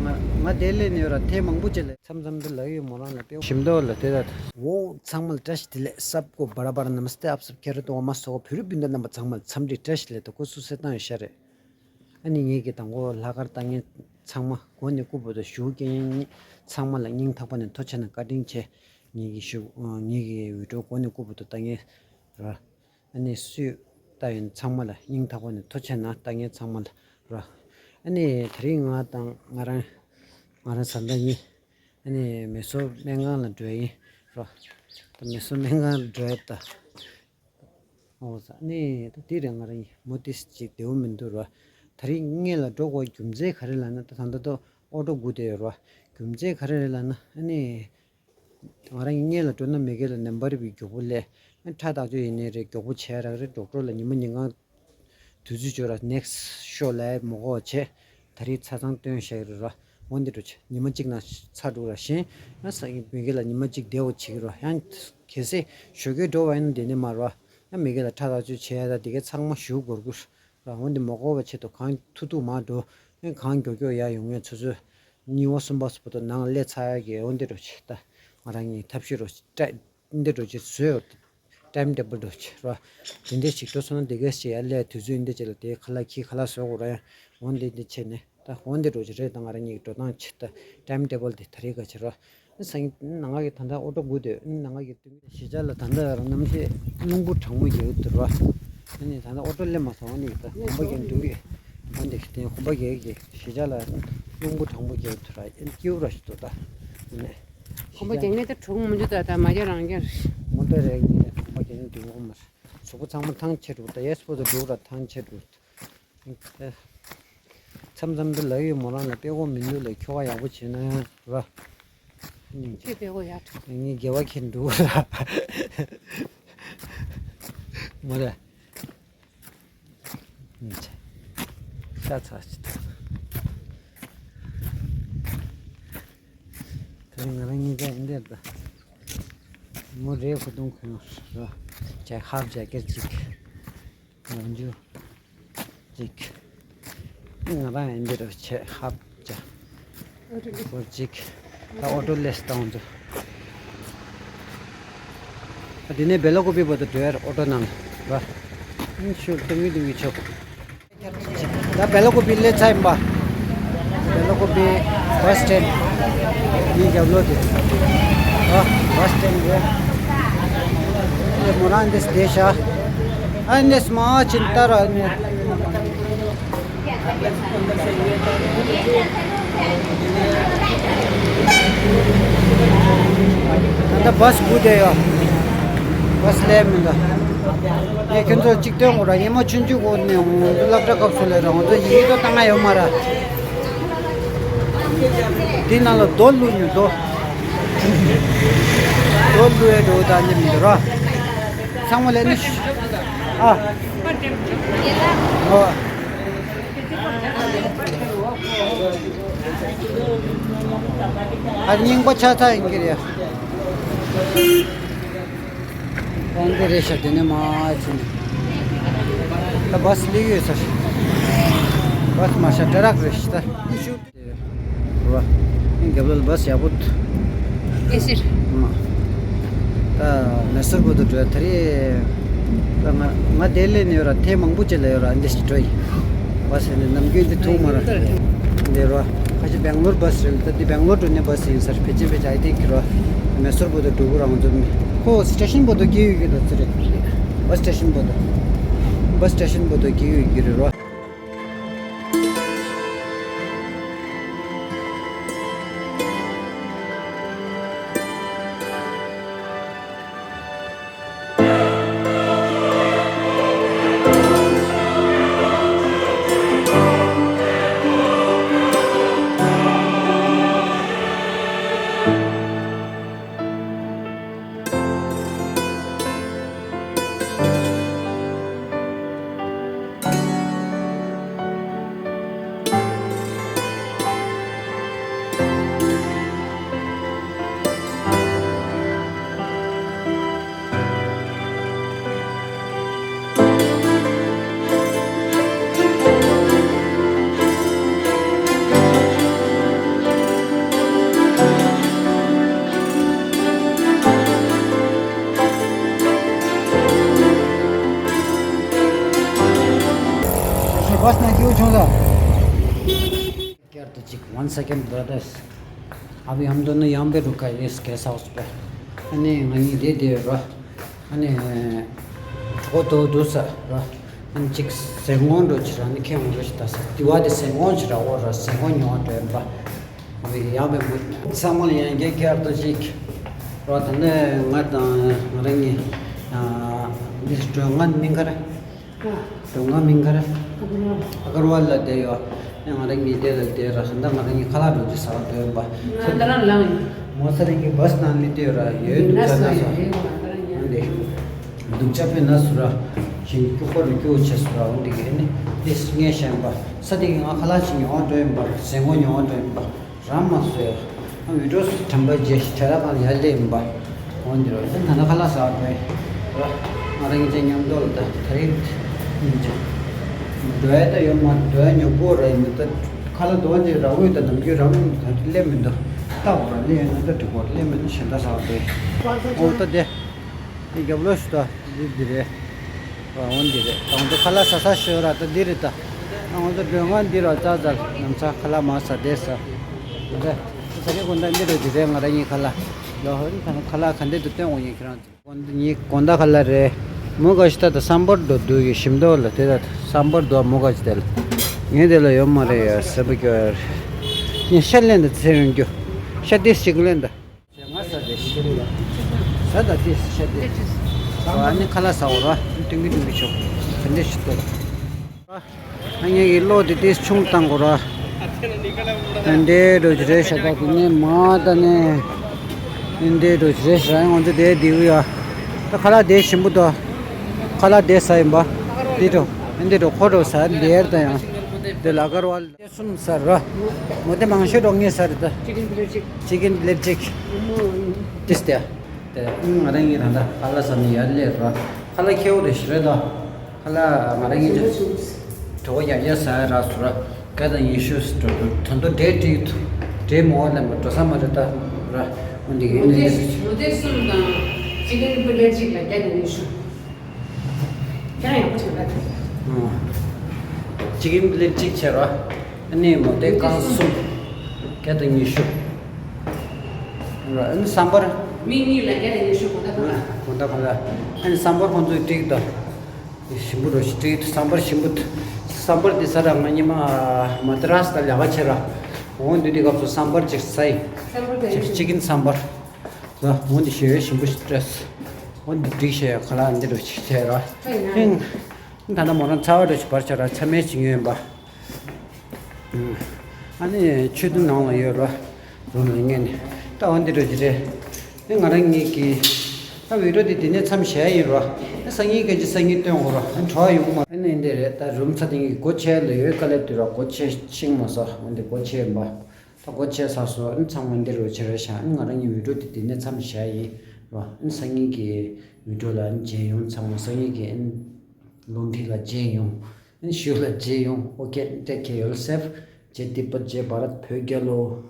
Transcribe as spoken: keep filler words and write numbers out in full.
ང་ང་དེ་ལས་ནས་ར་ཐེངས་མང་པོ་ཅིག་ལས་མཚམས་མཚམས་དུ་ལ་ཡོད་མོ་རང་ལ་དཔེ་ཞིམ་མདོག་ལ་དེ་ད། འོ་ཚང་མ་ལ་བཀྲ་ཤིས་བདེ་ལེགས། སབ་ཀོ་བ་ར་བ་ར་ནམ་སྟེ་ཨབ་སབ་ཁེ་ར་ཏོ་མ་སོགས་བོད་རིགས་སྤུན་ཟླ་རྣམ་པ་ཚང་མ་ལ་འཚམས་འདྲི་བཀྲ་ཤིས་བདེ་ལེགས་དང་སྐུ་གཟུགས་གསལ་ཐང་ཡོད་ཤ་རེད། ཨ་ནི་ངེད་ཀྱི་དང་པོ་ལྷག་དཀར་ལྟ་མཁན་ཚང་མ་མགོ་ནས་རྐུབ་བར་དུ་ཞུ་མཁན་ཚང་མ་ལ་སྙིང་ཐག་པ་ནས་ཐུགས་རྗེ་ཆེ་ན་བཀའ་དྲིན་ཆེ། ངེད་ཀྱི་ཞུ་ངེད་ཀྱི་བི་ཌི་ཡོ་མགོ་ནས་རྐུབ་བར་དུ་ལྟ་མཁན་ར། ཨ་ནི་སུས་ལྟ་ཡིན་ཚང་མ་ལ་སྙིང་ཐག་པ་ནས་ཐུགས་རྗེ་ཆེ་ན་ལྟ་མཁན་ཚང་མ་ལ་ར། ཨ་ནི་དེ་རིང་ང་དང་ང་རང་ང་རང་བཟའ་ཟླ་གཉིས་ཨ་ནི་མེ་སོར་སྨན་ཁང་ལ་འགྲོ་ཡིན་ར། ད་མེ་སོར་སྨན་ཁང་ལ་འགྲོ་ཡ་ད། ཨོ་ས་ནི་ད་དེ་རེད། ང་རང་ཡིན་མོ་ཏིས་ཅིག་བདེ་བོ་མི་འདུག་ར། དེ་རིང་སྔོན་ལ་འགྲོ་དགོས་རྒྱུ་མཚན་ག་རེ་ལབ་ན་ད་ད་ལྟ་ད་ཨོ་ཊོ་སྒུག་བསྡད་ཡོད་ར། རྒྱུ་མཚན་ག་རེ་རེད་ལབ་ན་ཨ་ནི། ང་རང་གཉིས་ལ་སྤྲོད་ན་མི་སྒེར་ལ་ནམ་བར་བའི་མགྱོགས་པོ་སླེབས། ཕྲ་ཐག་ཆོད་ཡིན་ནའི་རེད། མགྱོགས་པོ་བྱས་རག་རེད། ཌོག་ཊར་ལ་ཉི་མ་ཉིན་གང་དུས་ཚོད་ཅོག་ར་ནེག་སི་ཤོ་ལ་མ་གོ་བྱས། ད་རེས་ཆ་ཚང་སྟོན་བཞག་རེད་ར། འོན་ཏེ་འགྲོ་ཆ་ཉི་མ་གཅིག་ནང་ཚར་འགྲོ་ར་ཤེས། ཡང་ས་མི་སྒེར་ལ་ཉི་མ་གཅིག་བདེ་བོ་བྱེད་ཀྱི་ར། ཡང་གལ་སྲིད་ཞོགས་ཀས་འགྲོ་བ་ཡིན་ན་དེ་ནས་མ་ར། ཡང་མི་སྒེར་ལ་ཕྲ་ཐག་ཆོད་བྱས་ཡ་ད་དེ་གའི་ཚང་མ་ཞུ་དགོས་ཀྱི་ར། འོན་ཏེ་མ་གོ་བ་ཆེད་དུ་གང་ཐུག་ཐུག་མ་འགྲོ། ཡང་གང་མགྱོགས་མགྱོགས་ཡར་ཡོང་ངེས་ཚོ་ཚོས། གཉིས་པ་གསུམ་པ་སོགས་པོ་ཏོ་ནང་སླེབས་ཚར་ཡ་གི་འོན་ཏེ་འགྲོ་ཆེ་ད། ང་རང་གཉིས་ཐབས་ཤེས་རོ་ཏྲ་འདི་འགྲོ་ཆེ་བཟོས་ཡོད། ཊའིམ་ཊེ་བལ་འགྲོ་ཆེ་རོ། དེ་འདྲས་ཞིག་འགྲོ་སོང་ན་དེ་གས་ཞིག་ཡར་སླེབས་དུས་ཚོད་འདི་ཅིག་ལ་དེའི་ཁ་ལག་ཁྱི་ཁ་ལག་བཟོ་དགོས་ར། ཡང་འོན་ཏེ་འདི་ཆེ་ནས་ད་འོན་ཏེ་འགྲོ་ཆེ་རེད། ད་ང་རང་གཉིས་ཀྱི་འགྲོ་སྟངས་ཆེ་ད། ཊའིམ་ཊེ་བལ་དེ་ད་རེས་ག་ཆེ་རོ། སང་ཉིན་ནང་ང་གི་ད་ལྟ་ཨོ་ཊོ་སྒུག་སྡོད། ནང་ང་གི་གཞིས་ཆགས་ལ་ད་ལྟ་རང་གནམ་གཤིས་རླུང་བུ་གྲང་མོ་རྒྱག་གི་འདུག་ར། ཨ་ནི་ད་ལྟ་ཨོ་ཊོ་སླེབས་མ་སོང་། ཨ་ནི་ད་གོམ་པ་རྒྱག་འདུག་གི། ཨ་འདི་དེ་གོམ་པ་རྒྱག་གི་གཞིས་ཆགས་ལ་རླུང་བུ་གྲང་མོ་རྒྱག་གི་འདུག་ར། ཨ་ནི་སྐྱིད་པོ་ར་ཞིག་འདུག་ད། ཨ་ནི་གོམ་པ་རྒྱག་མཁན་ད་གྲུག་མོ་འདུག་ད། ད་མ་རྒྱག་རང་རྒྱག་རེད། མོ་ཊ་རེད། ཨ་ནི་གོམ་པ་རྒྱག་མཁན་འདུག་གོ་མ་རེད། གཟུགས་པོ་ཚང་མ་ཐང་ཆད་འདུག་ད། ཡས་པོ་ད་འདུག་ར། ཐང་ཆད་འདུག་མཚམས་མཚམས་དུ་ལག་ཡོད་མོ་རང་ལ་དཔེ་ཁོ་མི་འདུག་ལ་ཁྱོ་ག་ཡག་པོ་བྱེད་ན་ཡང་ར། ཁྱོད་དཔེ་ཁོ་ཡག་ངས་དགེ་བ་ཁྱེར་འདུག་ར། མོ་ར། ཤ་ཚ་ཅི་ཐུབ། ད་ང་རང་གཉིས་ཀ་ཡིན་འདིར་ད། མོ་རེད། ཁོ་དུང་ཁོ་ཡོང་ར། ཇེ་ཧབ་ཇེ་ཀེར་ཅིག་ང་འཇུ། ཅིག་ང་རང་ཡང་འདིར་བྱས་ཧབ་བྱ། འོ་ཅིག་ད་ཨོ་ཊོ་སླེབས་བཏང་འདུག་ད་འདི་ནས་བེ་ལ་ཀོ་པི་བར་དུ་འགྲོ་ཡ་རེད། ཨོ་ཊོ་ནང་ལ་ར། ཨིན་ཤུ་ཏུང་གི་ཏུང་གི་ཆོག་ད་བེ་ལ་ཀོ་པི་སླེབས་ཚར་ཡིན་པ། བེ་ལ་ཀོ་པི་བྷ་སི་སི་ཊེན་ཌི་འདི་རྒྱབ་ལོགས་དེ། ཨ་བྷ་སི་སི་ཊེན་ཌི་རེད། ཨེ་མོ་རང་འདི་བསྡད་ཤག་ཨ་ནེ་སྨ་ཅིན་ཏ་ར་ནེ། ད་ལྟ་བྷ་སི་སྒུག་བསྡད་ཡོད། བྷ་སི་སླེབས་མི་འདུག་ངས་ཁྱོད་ཚོར་གཅིག་སྟོན་དགོས་ར། ཉི་མ་ཆུང་ཆུང་གོ་ནས་ང་ཚོ་སློབ་གྲྭ་སྐབས་སུ་ལས་ར་ང་ཚོ་ཡིག་ཐོག་བཏང་ང་ཡོད་མ་ར། འདི་ནང་ལ་རྡོ་བླུགས་ཉོ་རྡོ། རྡོ་བླུགས་ཡས་འགྲོ་ད་ནི་མི་འདུག་ར། ཚང་མ་ལས་ནི་ཨ། ཨོ། ཨ་རྙིང་པ་ཆགས་ཚར་ཡིན་གྱི་རེད། ཨོ་འདི་རེད་ཤག་དེ་ནས་མར་ཕྱིན་ནས། ད་བྷ་སི་སླེབས་ཡོད་ས་རེད། བྷ་སི་མ་ཤག་ཏྲ་རག་རེད་ཤག་ད། རེད་བ། ངས་རྒྱབ་ལོགས་ལ་བྷ་སི་ཡག་པོ་འདུག་ཨེ་སི་རེད། ཨ། ད་མེ་སོར་བར་དུ་འགྲོ་ཡ་ད་རེད། ད་ང་ང་ལྡི་ལི་ནས་ཡོད་ར། ཐེངས་མང་པོ་ཅིག་ལ་ཡོད་ར། འདི་ཞིག་འགྲོ་ཡིན། བྷ་སི་ནས་ནམ་རྒྱུན་འདི་ཐུག་མ་ར། འདི་ར། ཁ་ཤས་སྦེང་ལོར་བྷ་སི་རེད། ད་འདི་སྦེང་ལོར་འགྲོ་ནས་བྷ་སི་ཡིན་ས་རེད། ཕལ་ཆེར་ཕལ་ཆེར་ཨའི་ཐིང་ཁི་ར། མེ་སོར་བར་དུ་འགྲོ་གི་ར། ང་ཚོ་མི་ཁོ་སི་ཊེ་ཤན་བར་དུ་སྐྱེལ་ཡོད་ཀྱི་ད་ཚོད་རེད། བྷ་སི་སི་ཊེ་ཤན་བར་དུ། བྷ་སི་སི་ཊེ་ཤན་བར་དུ་སྐྱེལ་ཡོད་ཀྱི་རེད་ར། ཁྱོད་ལ། བསྐྱར་དུ་གཅིག One second, brothers. अभी हम दोनों यहाँ पे रुका है, इस गेस्ट हाउस पे. ཨ་ནི་ང་གཉིས་བསྡད་བསྡད་ཡོད་ར། ཨ་ནི་གྲོད་ཁོག་ལྟོགས་འདུག་ཟེར་ར། ཨ་ནི་གཅིག་ཟས་སྔོན་འགྲོ་བྱེད་ར། ཨ་ནི་ཁྱེད་ང་འགྲོ་བྱེད་ད་ཟེར། དེ་བ་དེ་ཟས་སྔོན་བྱེད་ར། འོ་ར། ཟས་སྔོན་ཉོ་བ་འགྲོ་ཡིན་པ། ཨ་བི་ཡང་བའི་མུ་ཚང་མ་ལ་ཡང་བསྐྱར་བསྐྱར་དུ་ཅིག་ར། ད་ནི་ང་དང་ང་རང་གཉིས་ཨ་འདི་སྒྲོལ་མ་མིང་ག་རེ། སྒྲོལ་མ་མིང་ག་རེ། ཨ་གར་ཝལ་ལ་བསྡད་ཡོད། ཨ་ང་རང་གཉིས་དེ་ལ་བསྡད་ར། ད་ང་རང་གཉིས་ཁ་ལག་འགྲོ་རྒྱུ་ཟ་བ་འགྲོ་ཡིན་པ། ང་ད་རང་ལངས་ཡིན། མོ་ས་རང་གི་བྷ་སི་ནང་ནས་བསྡད་ཡོད་ར། ཡོད་འདུག་ན་ས་ས་ས་ཡོད་ཡོད་ང་ད་རང་ཡོད། འདི་སྡུག་ཅག་པའི་ན་སུ་ར། ཞིང་སྐྱུག་པ་རུ་སྐྱུག་བྱས་སུ་ར། འོ་འདི་གི་ཨ་ནི་དེ་ངས་བཤད་པ། ས་དེ་གི་ང་ཁ་ལག་ཅིག་ཉོ་བ་འགྲོ་ཡིན་པ། ཟས་སྔོན་ཉོ་བ་འགྲོ་ཡིན་པ། རང་མ་བཟོས། ཨ་བི་ཌིའོ་དྲན་པ་བརྗེད་ཤི་བྲེལ་ལ་གང་ཡར་སླེབས་ཡིན་པ། འོ་འདི་རོ། ཨ་ད་ནི་ཁ་ལག་ཟ་བ་འགྲོ་ཡིན་ར། ང་རང་གཉིས་མཉམ་དུ་ལ་ད་ད་རེས་ཉིན་ཅིག་འགྲོ་ཡ་ད་ཡོད་མ། འགྲོ་ཡ་ཉོ་པོ་ར་ཡིན་ད། ཁ་ལག་དོན་དེ་ར་འོས་ད་ནམ་རྒྱུན་རང་ད་སླེབས་མི་འདུག་ལྟ་བ་ར་སླེབས་ཡོད་ན་ད་འགྲིག་གོ། སླེབས་མེད་ན་གཞན་དག་ཟ་བ་འགྲོ་ཡིན། འོ་ད་དེ། དེ་རྒྱབ་ལོགས་སུ་ད་འདི་འདི་རེད། ཨ་འོ་འདི་རེད། ད་ང་ཚོ་ཁ་ལག་ཟ་ས་ཤོད་ར། ད་འདི་རེད་ད། ཨ་ང་ཚོ་སྒྲོལ་མ་འདི་ར་ཙག་ཙག་ནམ་ཚ་ཁ་ལག་མ་ཟ་བསྡད་ས། ད་ད་རེས་དགོང་དག་འདི་རེད། འདི་རེད་ང་རང་གཉིས་ཁ་ལག་ལོ། ཧོ་རི་ཁ་ལག་ཁ་ལག་ག་འདྲས་འདུག་སྟོན་འོང་ཡིན་ཁྱེད་རང་ཚོ། དགོང་དག་གཉིས་དགོང་དག་ཁ་ལག་རེད། མོ་ག་ཤི་ད་ད་སམ་བར་འགྲོ་འདུག་ཡོད་ཞིམ་འདུག་ལ། དེ་ད་སམ་བར་འདུག་མོ་ག་ཤི་དེ་ལ། ངས་དེ་ལ་ཡོད་མ་རེད་ཡ་ཟེར་བ་སྐྱོ་ཡ་རེད། ངས་ཤ་ལེན་ད་ཚེ་རིང་རྒྱུ། ཤ་ཏིས་ཅིག་ལེན་ད། ང་ཟ་དེ་ཤི་རེད་ཡ། ཟ་ད་ཏིས་ཤ་ཏིས། ཨ་ནི་ཁ་ལག་ཟ་འོ་ར། ཏིང་གི་ཏིང་གི་ཆོག་ག་འདྲས་ཤི་ཏོ། ཨ་ངེད་ཀྱི་བློ་དེ་ཏིས་ཆུང་བཏང་དགོས་ར། ཨ་འདྲས་འགྲོ་གི་རེད་ཤག་ད་དེ་ནས་མ་ད་ནས་ཨ་འདྲས་འགྲོ་གི་རེད་ཤག་ང་ཚོ་དེ་བསྡད་ཡོད་ཡ། ད་ཁ་ལག་དེ་ཞིམ་པོ་འདུག་ཁ་ལག་དེ་ཟ་ཡིན་པ། འདི་འགྲོ་ཨ་འདི་འགྲོ་ཁོ་འགྲོ་ཟ་འདིར་ད་ཡང་། དེ་ལ་ཀར་ཝལ་དེ་གསུམ་ཟ་ར། མོ་དེ་མང་ཤོས་འགྲོ་ངེས་ཟ་རེད་ད། ཅི་ཀིན་པི་ལེཊ་གཅིག་ཅི་ཀིན་པི་ལེཊ་གཅིག་ཏིས་དེ། དེ་ང་རང་གིས་ད་ལྟ་ཁ་ལག་ཟ་ནས་ཡར་སླེབས་ར། ཁ་ལག་ཁེའུ་རེ་ཞིག་རེད་ད། ཁ་ལག་ང་རང་གཉིས་ཀྱི་གྲོད་ཁོག་ཡག་ཡག་ཟ་ཡ་རག་སོང་ར། བརྒྱ་དང་ཉི་ཤུ་ཟེར་འགྲོ་འགྲོ་ད་དུང་འབྲས་བཀྲིས་འབྲས་མོ་ལེན་པ་འགྲོ་ས་མ་རེད་ད་ར། འོན་ཏེ་ཡིན་ནའི་མོ་ཏེ་གསུམ་དང་ཅི་ཀིན་པི་ལེཊ་གཅིག་ལ་བརྒྱ་དང་ཉི་ཤུ། ཀྱང་ཡག་པོ་བྱུང་ད། ཅི་ཀིན་པི་ལེཊ་གཅིག་བྱས་ར། ཨ་ནི་མོ་ཏེ་རྐང་གསུམ། བརྒྱ་དང་ཉི་ཤུ། ར་ཨ་ནི་སམ་བར། མི་གཉིས་ལ་བརྒྱ་དང་ཉི་ཤུ་གོ་ད་གོ་ད། གོ་ད་གོ་ད། ཨ་ནི་སམ་བར་ཁོང་ཚོས་བཀྲིས་ད། ཞིམ་པོ་རོ་ཞིག་བཀྲིས་སམ་བར་ཞིམ་པོ། སམ་བར་འདི་ཟ་ར་ང་ཉི་མ་མ་དི་རཱས་ད་ལས་ཀ་བྱེད་ར། འོང་དུས་དེ་སྐབས་སུ་སམ་བར་ཅིག་ཟ་ཡིན། སམ་བར་དེ་ཅིག་ཅི་ཀིན་སམ་བར། ཟ་འོང་འདི་ཞེ་ཞིམ་པོ་ཞིག་སྤྲད། འོང་འདི་བཀྲིས་ཞེ་ཁ་ལག་འདི་རོ་ཞིག་བྱས་ར། ཧིང་། ད་ལྟ་མོ་རང་ཚ་བ་རོ་ཞིག་བར་བྱས་ར་ཚ་མེད་ཅིག་ཉོས་ཡིན་པ། ཨ་ནི་ཆུ་དུ་ནང་ལ་ཡོད་རོ། རུམ་ལ་ངན་ནས་ད་འོ་འདི་འགྲོ་གི་རེད། ཨེ་ང་རང་གཉིས་ཀྱིས་ད་བི་ཌིའོ་འདི་འདི་ནས་མཚམས་བཞག་ཡིན་རོ། ཨེ་སང་ཉིན་སྐད་ཆ་སང་ཉིན་སྟོན་དགོས་རོ། ཨེ་བྲོ་བ་ཡོང་གི་མ་རེད། ཨེ་ནི་འདི་རེད། ད་རུམ་ཚ་དེང་གི་སྒོ་ཕྱེ་ལ་ཡོད་དཀའ་ལས་འདུག་རོ། སྒོ་ཕྱེ་ཤིང་མ་ཟ་འོ་འདི་སྒོ་ཕྱེ་ཡིན་པ། ད་སྒོ་ཕྱེ་ཚར་སོང་། ཨེ་ཚང་མ་འདི་རུ་བྱེད་རོགས་བྱ། ཨེ་ང་རང་གཉིས་བི་ཌིའོ་འདི་འདི་ནས་མཚམས་བཞག་ཡིན་རོ། ཨེ་སང་ཉིན་གྱི་བི་ཌིའོ་ལ་ཨེ་མཇལ་ཡོང་། ཚང་མ་སང་ཉིན་གྱི་ཨེ་རླུང་འཕྲིན་ལ་མཇལ་ཡོང་། ཨེ་ཞུ་ལ་མཇལ་ཡོང་། Okay, take care yourself. Jai Tibetan, Jai Bharat, བོད་རྒྱལ་ལོ།